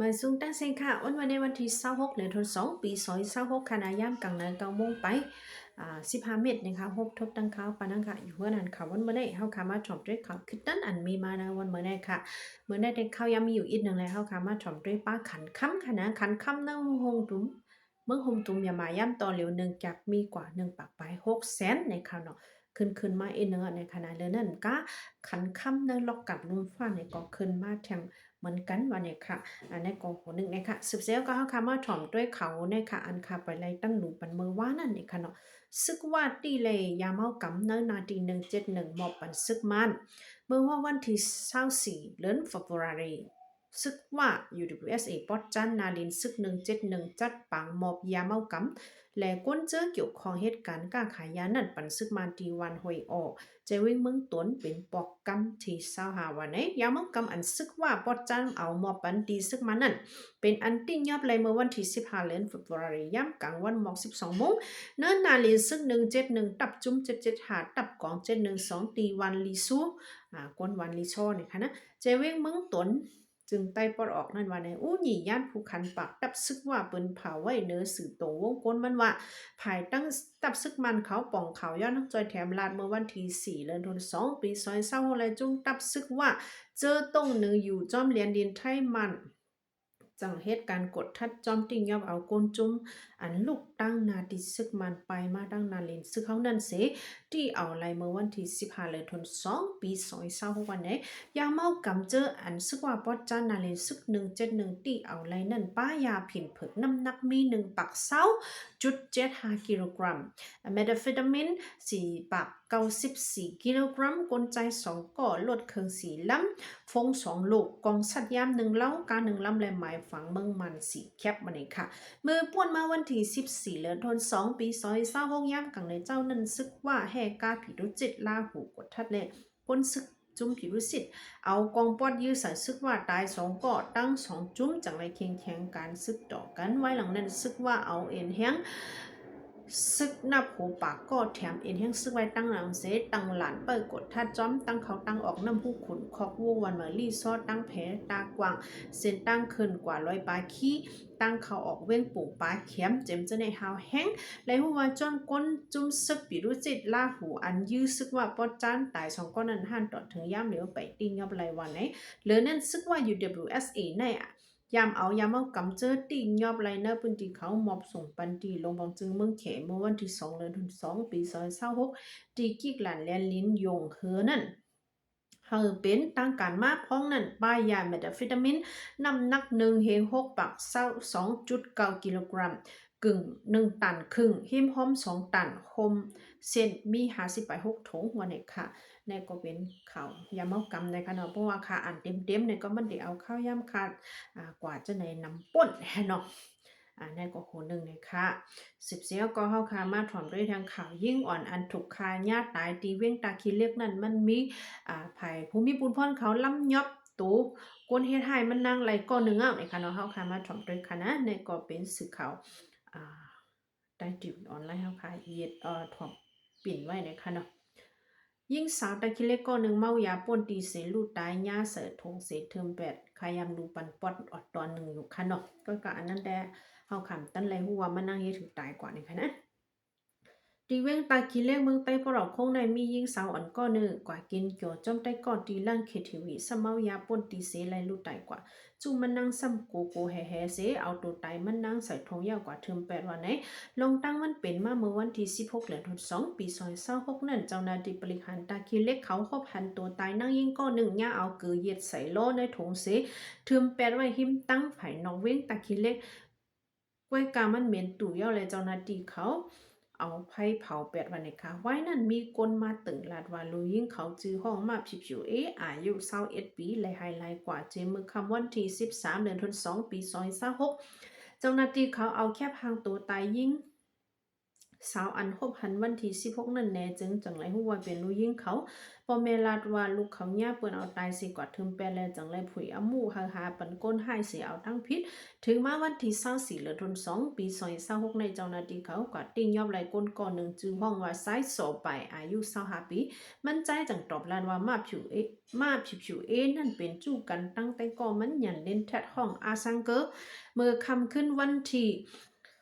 ມາສູງຕັ້ງເສັງຄ່ະ ວັນມື້ໃນວັນທີຊາວຫົກ ເດືອນທີສອງ ປີສອງພັນຊາວຫົກ ຄະນະ ຍາມກາງໃນເກົ້າໂມງໄປ ອາ ສິບຫ້າເມັດນະຄະ ພົບທົບຕັ້ງຂ່າວປານນັ້ນຄ່ະ ຢູ່ເຮືອນອັນຂ່າວວັນມື້ໃນ ເຮົາຄະມາຖອມດ້ວຍຂ່າວຄຶດນັ້ນອັນມີມາໃນວັນມື້ໃນຄ່ະ. ມື້ໃນແຕ່ງຂ່າວຍັງມີຢູ່ອີກໜຶ່ງແລະ ເຮົາຄະມາຖອມດ້ວຍປ້າຂັນຄຳຄ່ະນະ ຂັນຄຳໃນໂຮງຕຸມ ເມືອງໂຮມຕຸມ ຢ່າມາຢ້ຳຕໍ່ເລວ ເນື່ອງຈາກມີກວ່າໜຶ່ງປາກປາຍຫົກແສນໃນຂ່າວເນາະ ຂຶ້ນ ຂຶ້ນມາອີກໜຶ່ງໃນຂະນະເດີນນັ້ນກະ ຂັນຄຳໃນລັອກກັບລຸ່ມຟ້ານີ້ກໍຂຶ້ນມາແທ່ງເໝືອນກັນວ່ານີ້ຄ່ະ. ອັນນີ້ກໍຫົວໜຶ່ງນີ້ຄ່ະ ສືບເສຍກໍເຮົາຄະມາຖອມດ້ວຍຂ່າວນີ້ຄ່ະ ອັນຄະໄປໄລ່ຕັ້ງດູປັນເມື່ອວານນັ້ນນີ້ຄ່ະເນາະ ຊຶກວາຕີໄລ່ຢາເມົາກຳໃນໜ້າທີ່ໜຶ່ງເຈັດໜຶ່ງ ມອບປັນຊຶກມ່ານ ເມື່ອວັນທີຊາວສີ່ ເດືອນ February ຊຶກວາ UWSA ປອດຈານນາລິນຊຶກໜຶ່ງເຈັດໜຶ່ງ ຈັດປາງມອບຢາເມົາກຳ ແລະ ຄົນເຈີກ່ຽວຂ້ອງເຫດການຄ້າຂາຍຢານັ້ນ ປັນຊຶກມ່ານທີ່ວັນຫ້ວຍອໍ ແຈວຽງເມືອງຕົນ ເປັນປອກກຳທີຊາວຫ້າ ວ່າໃນຢາເມົາກຳອັນຊຶກວາປອດຈານເອົາມອບປັນທີ່ຊຶກມ່ານນັ້ນ ເປັນອັນຕິຍອບໄດ້ເມື່ອວັນທີສິບຫ້າ ເດືອນ February ຍາມກາງວັນໝອກສິບສອງໂມງ ເນີນນາລິນຊຶກໜຶ່ງເຈັດໜຶ່ງ ຕັບຈຸ້ມເຈັດເຈັດຫ້າ ຕັບກອງເຈັດໜຶ່ງສອງ ທີ່ວັນລີຊູ ອາ ກົນວັນລີຊໍນີ້ຄ່ະນະ ແຈວຽງເມືອງຕົນ ເຈີງໃຕ້ປອດອອກນັ້ນວ່າໃນ ອູຍີ ຢ້ານພູຂັນປາກ ຕັບຊຶກວາເປີນເຜົາໄວ້ເນີຊື່ໂຕວົງກົນມັນວ່າ ພາຍຕັ້ງຕັບຊຶກມ່ານເຂົາປ່ອງເຂົາຍ້ອນນັກຊ່ອຍແຖມລາດເມື່ອວັນທີສີ່ ເດືອນທີສອງ ປີສອງພັນຊາວຫົກ ແລະ ຈຸ້ມຕັບຊຶກວາເຈີຕົງໜຶ່ງຢູ່ຈອມແດນດິນໄທມ່ານ ຈັ່ງເຮັດການກົດທັດຈອມຕິຍອບເອົາກົນຈຸ້ມ ອັນລຸກຕັ້ງໜ້າທີ່ຊຶກມ່ານໄປມາຕັ້ງໜ້າເລນຊຶກເຮົານັ້ນເສ ທີ່ເອົາໄລ່ເມື່ອວັນທີສິບຫ້າ ເດືອນທີສອງ ປີສອງພັນຊາວຫົກ ວ່າໃນ ຢາເມົາກຳເຈີ ອັນຊຶກວາປອດຈານນາລິນຊຶກໜຶ່ງເຈັດໜຶ່ງ ທີ່ເອົາໄລ່ນັ້ນ ປ້າຢາຜິນເຜິກ ນ້ຳໜັກມີໜຶ່ງປາກຊາວຈຸດເຈັດຫ້າກິໂລກຣາມ ແມັດເອຟເຟຕາມິນສີ່ປາກເກົ້າສິບສີ່ກິໂລກຣາມ ກົນໄຈສອງກໍ ລົດເຄື່ອງສີ່ລຳ ໂຟນສອງລູກ ກ້ອງສັດຢາມໜຶ່ງເລົາ ກາໜຶ່ງລຳ ແລະ ໝາຍຝັງເມືອງມັນສີ່ແຄັບ ວ່ານີ້ຄ່ະ. ເມື່ອປ່ວນມາວັນທີສິບສີ່ ເດືອນທີສອງ ປີສອງພັນຊາວຫົກ ຍາມກາງໃນເຈົ້ານັ້ນ ຊຶກວາແຮ່ກາຜີດຸຈິດ ລາຫູ ກົດທັດ ແລະ ຄົນຊຶກຈຸ້ມຜີດຸຈິດ ເອົາກອງປອດຢື້ໃສ່ຊຶກວາຕາຍສອງກໍ ທັງສອງຈຸ້ມຈັ່ງໄດ້ເຄັ່ງແຂງການຊຶກຕໍ່ກັນ. ວາຍຫຼັງນັ້ນ ຊຶກວາເອົາເອັນແຮງ ຊຶກນັບຫົວປາກກໍ ແຖມເອັນແຮງຊຶກໄວ້ຕັ້ງຫຼັງເສ ຕັ້ງລານເປີກກົດທັດ ຈອມຕັ້ງເຂົ້າຕັ້ງອອກ ນ້ຳພຸຂຸນ ຄອກວູ ວັນມະລີ ຊໍ ຕັ້ງແພ ຕາກວ້າງ ເສັ້ນທາງຂຶ້ນກວ່າລອຍປາຄີ ທາງເຂົ້າອອກວຽງປຸງປາແຂມ ເຕັມຈະໄດ້ຮາວແຮງ ໄດ້ຮູ້ວ່າຈອນກົນຈຸ້ມຊຶກປີດູຈິດ ລາຫູ ອັນຢື້ຊຶກວາປອດຈານຕາຍສອງກໍນັ້ນ ຫັ້ນຕໍ່ເຖິງຍາມເຫຼືອໄປຕິຍອບໄລ່ວ່າໃນ ເຫຼືອນັ້ນ ຊຶກວາ UWSA ໃນ ຢາມເອົາຢາເມົາກຳເຈີຕິຍອບໄລ່ໃນພື້ນທີ່ເຂົາມອບສົ່ງປັນທີ່ໂລງບອງຈຶງເມືອງແຂ ເມື່ອວັນທີສອງ ເດືອນທີສອງ ປີສອງພັນຊາວຫົກ ທີ່ກິກລານແລນລິນຢົງເຮີນັ້ນ ເຮົາເປັນທາງການມາພ້ອມນັ້ນ ປ້າຢາແມັດເອຟເຟຕາມິນ ນ້ຳໜັກໜຶ່ງເຮງຫົກປາກຊາວສອງຈຸດເກົ້າກິໂລກຣາມ ກຶ່ງໜຶ່ງຕັນເຄິ່ງ ຮີມຮອມສອງຕັນ ໂຮມເຊັນມີຫ້າສິບປາຍຫົກຖົງ ວ່ານີ້ຄ່ະ. ນີ້ກໍເປັນຂ່າວຢາເມົາກຳນະຄະເນາະ ເພາະວ່າຄ່າອ່ານເຕັມໆນີ້ກໍມັນໄດ້ເອົາຂ່າວຢາມຄາດ ອາ ກວ່າຈະໄດ້ນຳປົ້ນເນາະ ອາ ນີ້ກໍຫົວໜຶ່ງນະຄະ. ສືບເສຍກໍເຮົາຄ່ະມາຖອມດ້ວຍທາງຂ່າວຍິງອ່ອນອັນຖືກຂ້າຍ່າຕາຍທີ່ວຽງຕາຂີ້ເຫຼັກນັ້ນ ມັນມີ ອາ ໃຜຜູ້ມີບຸນພອນເຂົາລຳຍອບໂຕ ຄົນເຮັດຮ້າຍມັນນາງໄລ່ກໍໜຶ່ງເອົານະຄະເນາະ ເຮົາຄ່ະມາຖອມດ້ວຍຄະນະ. ນີ້ກໍເປັນສື່ຂ່າວ ອາ ໃຕ້ທີວີອອນລາຍເຮົາຄ່ະ ເຮັດ ເອີ ຖອກປິ່ນໄວ້ນະຄະເນາະ. ຍິງສາວຕາຂີ້ເຫຼັກກໍໜຶ່ງເມົາຢາປົ້ນຕີເສລູກຕາຍ ຍາໃສ່ຖົງເສຖືມແປດ ຂາຍຢາມດູປັນປອດອອດຕອນໜຶ່ງຢູ່ຄະເນາະ. ກໍ ກໍອັນນັ້ນແຕ່ເຮົາຄຳຕັນໄລ່ຮູ້ວ່າມານັ່ງເຮັດຖືກຕາຍກວ່ານີ້ຄະນະ. ທີ່ວຽງຕາຂີ້ເຫຼັກ ເມືອງໃຕ້ປະເລົາໂຄ້ງໃນ ມີຍິງສາວອ່ອນກໍໜຶ່ງກວ່າກິນເກີຍຈ້ອມໃຕ້ກໍຕີລ້ານເຄທີວີ ສຳເມົາຢາປົ້ນຕີເສໄລ່ລູກຕາຍກວ່າ ຈຸມານັ່ງຊ້ຳໂກໂກແຮໆເສ ເອົາໂຕຕາຍມານັ່ງໃສ່ຖົງຢາກວ່າຖືມແປດວ່າໃນ. ລອງຕັ້ງມັນເປັນມາເມື່ອວັນທີສິບຫົກ ເດືອນທີສອງ ປີສອງພັນຊາວຫົກນັ້ນ ເຈົ້າໜ້າທີ່ບໍລິຫານຕາຂີ້ເຫຼັກເຂົາພົບຫັນໂຕຕາຍນາງຍິງກໍໜຶ່ງ ຍາເອົາເກີເຢັດໃສ່ລໍ້ໃນຖົງເສ ຖືມແປດໄວ້ຮິມຕັ່ງພາຍນອກວຽງຕາຂີ້ເຫຼັກ ກ້ວຍກາມັນເໝັນຕູ່ເຍົາ ແລະ ເຈົ້າໜ້າທີ່ເຂົາເອົາໄຟເຜົາແປດວ່າໃນຄະ. ວາຍນັ້ນມີຄົນມາເຕີງລາດວ່າ ລູກຍິງເຂົາຊື່ຮ້ອງມາ ພີພີເອ ອາຍຸຊາວເອັດປີ ແລະ ຫາຍລາຍກວ່າເຈມື້ຄ່ຳວັນທີສິບສາມ ເດືອນທີສອງ ປີສອງພັນຊາວຫົກ. ເຈົ້າໜ້າທີ່ເຂົາເອົາແຄບຮ່າງໂຕຕາຍຍິງ ສາວອັນຮົບຫັນວັນທີສິບຫົກນັ້ນແນ່ ຈຶ່ງຈັ່ງໄດ້ຮູ້ວ່າເປັນລູກຍິງເຂົາ. ພໍ່ແມ່ລາດວ່າລູກເຂົາຍ່າເພິ່ນເອົາຕາຍເສຍກວ່າເທີມແປດແລ້ວ ຈັ່ງໄດ້ຜຸຍເອົາໝູ່ເຮົາຫາປັນກົ້ນຮ້າຍເສຍເອົາທັງຜິດ. ເຖິງມາວັນທີຊາວສີ່ ເດືອນທີສອງ ປີສອງພັນຊາວຫົກ ໃນເຈົ້າໜ້າທີ່ເຂົາກວາດຕິງຍອບໄດ້ກົ້ນກ້ອນໜຶ່ງ ຊື່ຫ້ອງວ່າຊາຍສໍໄປ ອາຍຸຊາວຫ້າປີ. ມັນໃຈຈັ່ງຕອບລາດວ່າ ມາຜິວເອ ມາຜິວເອນັ້ນເປັນຈູ້ກັນຕັ້ງແຕ່ກໍມັນຍັນເລ່ນແທັດຫ້ອງອາຊັງເກີ. ເມື່ອຄ່ຳຄືນວັນທີ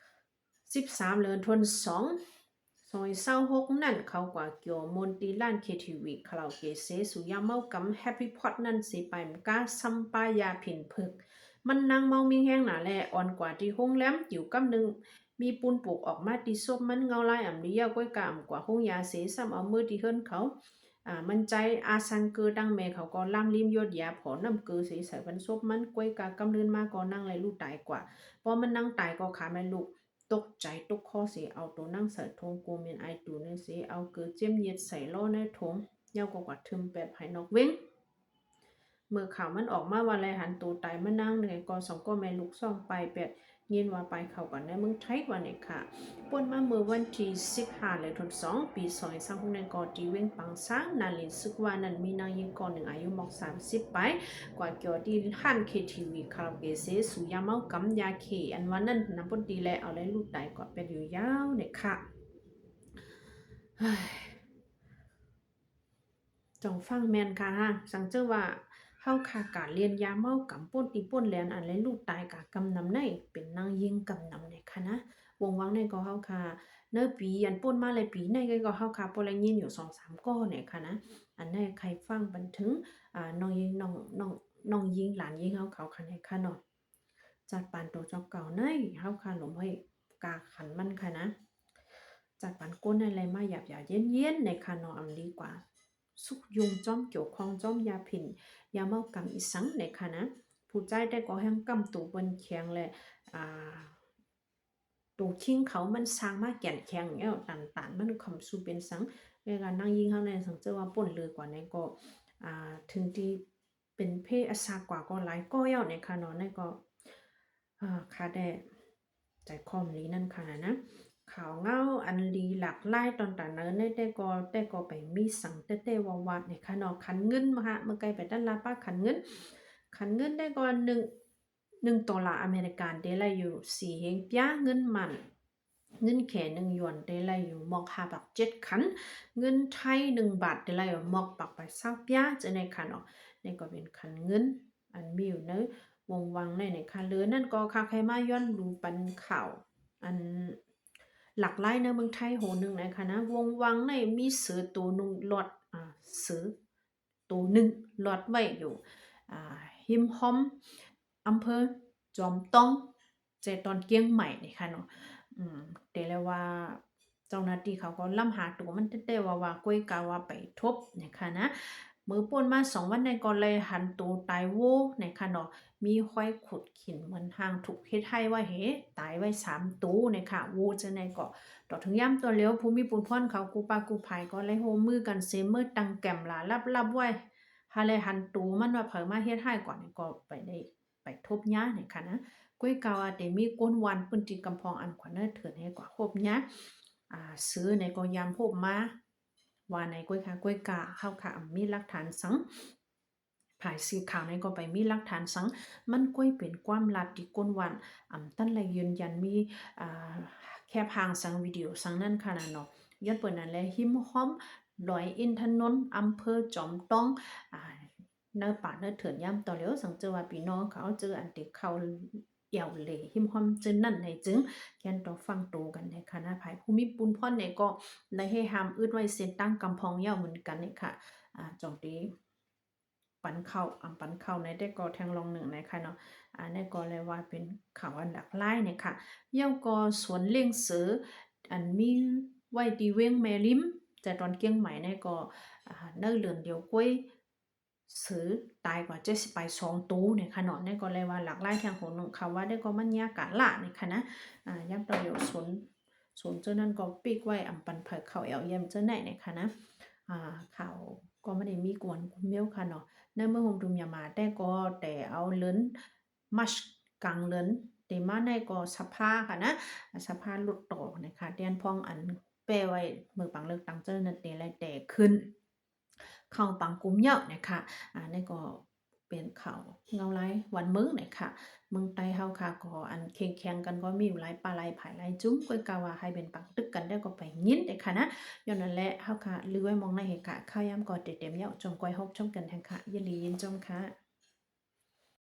ສິບສາມ ເດືອນທີສອງ ສອງພັນຊາວຫົກນັ້ນ ເຂົາກວ່າກ່ຽວມົນທີ່ຮ້ານເຄທີວີ ຄາຣາໂອເກະເຊ ສູບຢາເມົາກຳ ແຮັບພີພອດນັ້ນເສ ໄປມາກາຊຳປາຢາຜິນເພິກ ມັນນັ່ງເມົາມີແຮງໜາແລ ອ່ອນກວ່າທີ່ໂຮງແຮມ ຢູ່ກຳໜຶ່ງມີປູນໂປກອອກມາທີ່ສົບມັນ ເງົາລາຍອຳດີຍາວ ກ້ອຍກາອຳກວ່າໂຮງຢາເສ ຊ້ຳເອົາເມືອທີ່ເຮືອນເຂົາ ອາ ມັນໃຈອາຊັງເກີ ທັງແມ່ເຂົາກໍລາມລິມຢົດຢາ ພໍນ້ຳເກີເສໃສ່ພັນສົບມັນ ກ້ອຍກາກຳເລີນມາກໍນັ່ງໄດ້ລູກຕາຍກວ່າ ພໍມັນນັ່ງຕາຍກໍຂາແມ່ລູກ ຕົກໃຈຕົກຄໍເສ ເອົາໂຕນັ່ງໃສ່ຖົງ ໂກເມນອາຍຕູນໃນເສ ເອົາເກີເຈັມເຢັດໃສ່ລໍ້ໃນຖົງ ຍາວກໍກວາດເທີມແປດພາຍນອກເວັງ. ເມື່ອຂ່າວມັນອອກມາວ່າໄດ້ຫັນໂຕຕາຍມານາງໜຶ່ງ ກໍສອງກໍແມ່ລູກສອງປາຍແປດ ຍິນວ່າໄປເຂົ້າກັນໃນເມືອງໄທວ່ານີ້ຄ່ະ. ປ່ວນມາເມື່ອວັນທີສິບຫ້າ ເດືອນທີສອງ ປີສອງພັນຊາວຫົກນັ້ນກໍທີ່ເວັງປາງຊາງ ນາລິນຊຶກວານັ້ນ ມີນາງຍິງກ່ອນໜຶ່ງອາຍຸໝອກສາມສິບປາຍ ກວ່າກ່ຽວທີ່ຮ້ານເຄທີວີ ຄາຣາໂອເກະເຊ ສູບຢາເມົາກຳ ຢາເຄ ອັນວ່ານັ້ນນຳປົນຕີແລ ເອົາໄດ້ລູກຕາຍກວ່າແປດຢູ່ຍາວນີ້ຄ່ະ. ເຮີ້ຍ ຈອງຟັງແມ່ນຄ່ະ ສັງເຈີວ່າເຮົາຄ່ະການຫຼິ້ນຢາເມົາກຳ ປົນຕີປົນແລນ ອັນໄດ້ລູກຕາຍກະກຳນຳໃນ ເປັນນາງຍິງກຳນຳນີ້ຄ່ະນະ. ວົງວັງໃນກໍເຮົາຄ່ະ ໃນປີອັນປົນມາແລະປີໃນກໍເຮົາຄ່ະ ພໍໄດ້ຍິນຢູ່ສອງສາມກໍນີ້ຄ່ະນະ. ອັນໃນໃຫ້ຟັງບັນເທີງ ອາ ນ້ອງຍິງ ນ້ອງ ນ້ອງ ນ້ອງຍິງ ຫຼານຍິງເຮົາເຂົາຄ່ະນີ້ຄ່ະເນາະ. ຈັດປານໂຕເຈົ້າເກົ່າໃນ ເຮົາຄ່ະລົມໃຫ້ກາຂັນມັນຄ່ະນະ. ຈັດປານກົ້ນໃຫ້ໄຫຼມາຢາບຢາເຢັນໆ ໃນຄ່ະເນາະ ອຳດີກວ່າ ສຸກຍຸງຈ້ອມ ກ່ຽວຂ້ອງຈ້ອມຢາຜິນ ຢາເມົາກຳອີ່ສັງ ໃນຄ່ະນະ. ຜູ້ຊາຍແຕ່ກໍແຮ່ງກຳໂຕເພິ່ນແຂງ ແລະ ອາ ໂຕຄິງເຂົາມັນສ້າງມາແກ່ນແຂງແລ້ວ ຕັນຕານມັນຄຳສູ່ເປັນສັງ. ເວລານາງຍິງເຮົາໃນສັງເຈີວ່າປົນເຫຼືອກວ່າໃນກໍ ອາ ເຖິງທີ່ ເປັນເພດອາຊາກວ່າກໍຫຼາຍກໍແລ້ວໃນຄ່ະເນາະ. ໃນກໍ ອາ ຂ້າແດ່ໃຈຄອມລີນັ້ນຄ່ະນະ. ຂ່າວເງົາອັນລີຫຼາກຫຼາຍຕອນຕາເນີໃນແຕ່ກໍ ແຕ່ກໍໄປມີສັງແຕ່ໆວ່າໆ ໃນຄ່ະເນາະ. ຂັນເງິນມາຫາ ເມື່ອໄກໄປຕະຫຼາດປາຂັນເງິນ ຂັນເງິນແຕ່ກໍໜຶ່ງ ໜຶ່ງໂຕລາອາເມລິກັນເດໄດ້ຢູ່ສີ່ເຮງປຽ ເງິນມັນ ເງິນເຂໜຶ່ງຢວນເດໄດ້ຢູ່ໝອກຫ້າປາກເຈັດຂັນ ເງິນໄທໜຶ່ງບາດເດໄດ້ໝອກປາກປາຍຊາວປຽ ຈັ່ງໃດຄ່ະເນາະ. ນີ້ກໍເປັນຂັນເງິນອັນມີຢູ່ໃນວົງວັງໃນ ໃນຄ່ະ. ເຫຼືອນັ້ນກໍຂ້າໃຄ່ມາຍ້ອນດູປັນຂ່າວ ອັນຫຼາກຫຼາຍໃນເມືອງໄທໂຫໜຶ່ງໃນຄ່ະນະ. ວົງວັງໃນມີເສືອໂຕໜຶ່ງລອດ ອາ ເສືອ ໂຕໜຶ່ງລອດໄວ້ຢູ່ ອາ ຮິມຮ່ອມ ອຳເພີຈອມຕ້ອງ ແຈຕອນກຽງໃໝ່ນີ້ຄ່ະເນາະ. ອືມ ແຕ່ແລ້ວວ່າເຈົ້າໜ້າທີ່ເຂົາກໍລຳຫາໂຕມັນແຕ່ໆວ່າໆ ກວຍກາວ່າໄປທົບນີ້ຄ່ະນະ. ມື້ປົນມາສອງວັນໃນກໍໄດ້ຫັນໂຕຕາຍໂວນີ້ຄ່ະເນາະ. ມີຮອຍຂຸດ ຂີນເໝືອນຮ່າງຖືກເຮັດຮ້າຍໄວ້ເຫ ຕາຍໄວ້ສາມໂຕນີ້ຄ່ະ ໂວຈັ່ງໃດກໍ. ຕໍ່ເຖິງຍາມຕໍ່ແລ້ວ ຜູ້ມີບຸນພອນເຂົາ ກູ້ປ່າກູ້ໄພ ກໍໄດ້ຮ່ວມມືກັນເຊ ເມີຕັ້ງແກມລາລັບໆໄວ້ ຫາໄດ້ຫັນໂຕມັນວ່າໃຜມາເຮັດຮ້າຍກ່ອນນີ້ ກໍໄປໄດ້ ໄປທົບຍານີ້ຄ່ະນະ. ກວຍກາວ່າແຕ່ມີຄົນບ້ານພື້ນທີ່ກຳພອງ ອັນຂວັນເນີເຖື່ອນໃຫ້ກວ່າໂຮບຍາ ອາ ເສືອໃນກໍຍາມໂຮບມາ ວ່າໃນກວຍກາ ກວຍກາເຮົາຄ່ະມີຫຼັກຖານສັງ ຜາຍສີຂາວໃນກໍໄປມີຫຼັກຖານສັງ ມັນກວຍເປັນຄວາມລັບທີ່ຄົນບ້ານອຳຕັນໄດ້ຢືນຢັນ ມີ ອາ ແຄບຮ່າງສັງ ວິດີໂອສັງນັ້ນຄ່ະນະເນາະ. ຍ້ອນເປີນນັ້ນແລະ ຮິມຮ່ອມດອຍອິນທະນົນ ອຳເພີຈອມຕ້ອງ ອາ ເນີປ່າເນີເຖື່ອນຍາມຕໍ່ແລ້ວ ສັງເຈີວ່າພີ່ນ້ອງເຂົາເຈີອັນຕິເຂົ້າແອວເລ ຮິມຮ່ອມເຈີນັ້ນໃນຈຶ່ງ ແກ່ນຕໍ່ຟັງໂຕກັນໃນຄະນະ ໃຜຜູ້ມີບຸນພອນໃນກໍໄດ້ໃຫ້ຫ້າມອຶດໄວ້ເສັ້ນທາງກຳພອງຍາວເໝືອນກັນໃນຄ່ະ ອາ ຈອງຕີ ປັນເຂົ້າ ອຳປັນເຂົ້າໃນແຕ່ກໍແທ່ງລອງໜຶ່ງໃນຄ່ະເນາະ. ອາ ໃນກໍເລີຍວ່າເປັນຂ່າວອັນຫຼາກຫຼາຍໃນຄ່ະ. ແລ້ວກໍສວນລ້ຽງເສືອ ອັນມີໄວ້ທີ່ວຽງແມ່ລິມ ແຈຕອນກຽງໃໝ່ໃນກໍ ອາ ໃນເດືອນດຽວກວຍ ເສືອຕາຍກວ່າເຈັດສິບປາຍສອງໂຕໃນຄ່ະເນາະ. ໃນກໍເລີຍວ່າຫຼາກຫຼາຍແທ່ງໂຫນໜຶ່ງ ເຂົາວ່າໄດ້ກໍມັນຍາການຫຼາຍໃນຄ່ະນະ. ອາ ຍາມຕອນດຽວສວນ ສວນເຈົ້ານັ້ນກໍປິກໄວ້ ອຳປັນເຜີເຂົ້າແອວຢ້ຽມເຈົ້າໃນໃນຄ່ະນະ. ອາ ຂ່າວກໍບໍ່ໄດ້ມີກວນກຸມແມວຄ່ະເນາະ. ໃນເມືອງໂຮມຕຸມຍາມາ ແຕ່ກໍແຕ່ເອົາເດືອນມາດ ກາງເດືອນ ເຕມາໃນກໍສະພາຫັ້ນນະ ສະພາຫຼຸດຕໍ່ນະຄະ ແຕ່ອັນພອງອັນແປໄວ້ມື້ປາງເລືອກຕັ້ງເຈົ້ານັ້ນເຕໄດ້ແຕ່ຂຶ້ນ ເຂົ້າປາງກຸມເຍົາະນະຄະ ອັນນີ້ກໍເປັນຂ່າວເງົາລາຍວັນເມືອງນະຄະ ເມືອງໃຕ້ເຮົາຄະ ກໍອັນເຄັ່ງແຂງກັນກໍມີຢູ່ຫຼາຍປາຫຼາຍພາຍຫຼາຍຈຸ່ມ ກ້ອຍກາວ່າໃຫ້ເປັນປາງຕຶກກັນແລ້ວກໍໄປຍິນເດ້ຄະນະ ຍ້ອນນັ້ນແຫຼະ ເຮົາຄະລືໄວ້ມອງໃນເຮຄະ ຂ່າວຍາມກໍເຕັມເຍົາະ ຈົ່ງກ້ອຍຮົບຊົມກັນແທງຄະ ຍິນດີຍິນຊົມຄະ.